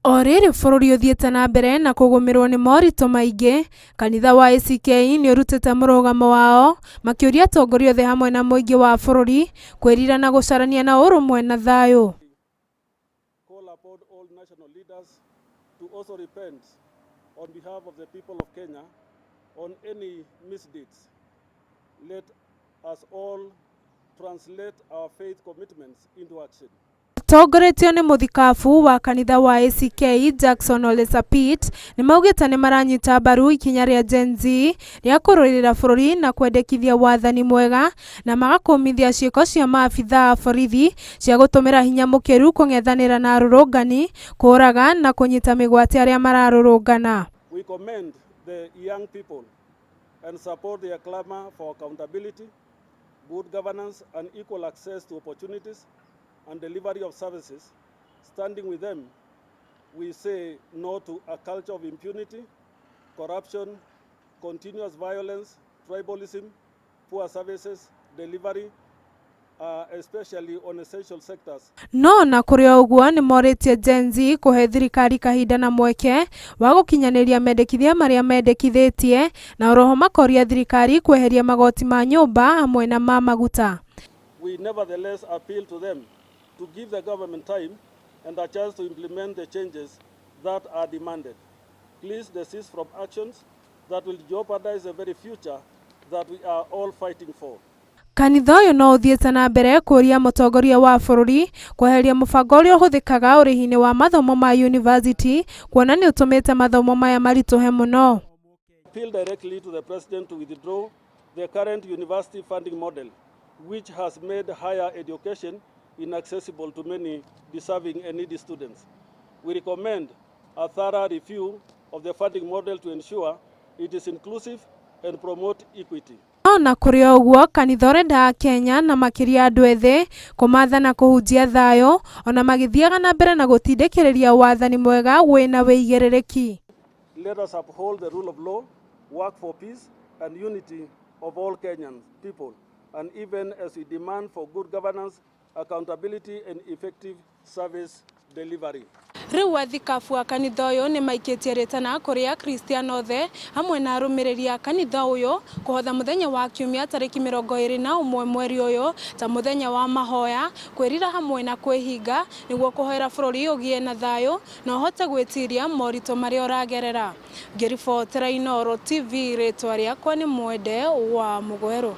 O rĩrĩ bũrũri ũthiĩte na mbere na kũgũmĩrwo nĩ moritũ maingĩ, kanitha wa ACK nĩ ũrutĩte mũrũgamo wao makĩũria atongoria othe hamwe na mũingĩ wa bũrũri kwĩrira na gũcarania na ũrũmwe na thayũ. Call upon all national leaders to also repent on behalf of the people of Kenya on any misdeeds. Let us all translate our faith commitments into action. Tongoretio nĩ mũthikabu wa kanitha wa ACK Jackson Ole Sapit, nĩ maugĩte nĩ maranyita mbaru ikinya rĩa Gen Z rĩa kũrũĩrĩra bũrũri na kwendekithia wathani mwega, na magakũmithia ciĩko cia maabithaa a borithi cia gũtũmĩra hinya mũkĩru kũng'ethanĩra na arũrũngani, kũũraga na kũnyita mĩgwate arĩa mararũrũngana. We commend the young people and support their clamor for accountability, good governance, and equal access to opportunities and delivery of services. Standing with them, we say no to a culture of impunity, corruption, continuous violence, tribalism, poor services delivery, especially on essential sectors. No na kũrĩ o ũguo, nĩ morĩtie Gen Z kũhe thirikari kahinda na mweke wa gũkinyanĩria mendekithia marĩa mendekithĩtie, na oroho makoria thirikari kweheria magoti ma nyũmba hamwe na ma maguta. We nevertheless appeal to them to give the government time and a chance to implement the changes that are demanded. Please desist from actions that will jeopardize the very future that we are all fighting for. Kanitha ũyũ no ũthiĩte na mbere kũũria mũtongoria wa bũrũri kweheria mũbango ũrĩa ũhũthĩkaga ũrĩhi-inĩ wa mathomo ma yunivasĩtĩ, kuona nĩ ũtũmĩte mathomo maya maritũhe mũno. Appeal directly to the President to withdraw the current university funding model, which has made higher education inaccessible to many deserving and needy students. We recommend a thorough review of the funding model to ensure it is inclusive and promote equity. No na kũrĩ o ũguo, kanitha ũrenda Kenya na makĩria andũ ethĩ kũmatha na kũhunjia thayũ, ona magĩthiaga na mbere na gũtindĩkĩrĩria wathani mwega wĩna wĩigĩrĩrĩki. Let us uphold the rule of law, work for peace and unity of all Kenyan people, and even as we demand for good governance, accountability and effective service delivery. Rĩu athikabu a kanitha ũyũ nĩ maikĩtie rĩtana kũrĩ akristiano othe hamwe na arũmĩrĩri a kanitha ũyũ kũhotha mũthenya wa kiumia tarĩki 21 mweri ũyũ ta mũthenya wa mahoya, kwĩrira hamwe na kwĩhinga nĩguo kũhoera bũrũri ũgĩe na thayũ na ũhote gwĩtiria moritũ marĩa ũragerera. Ngĩribotera Inooro TV, rĩtwa rĩakwa nĩ Mwende wa Mũgwerũ.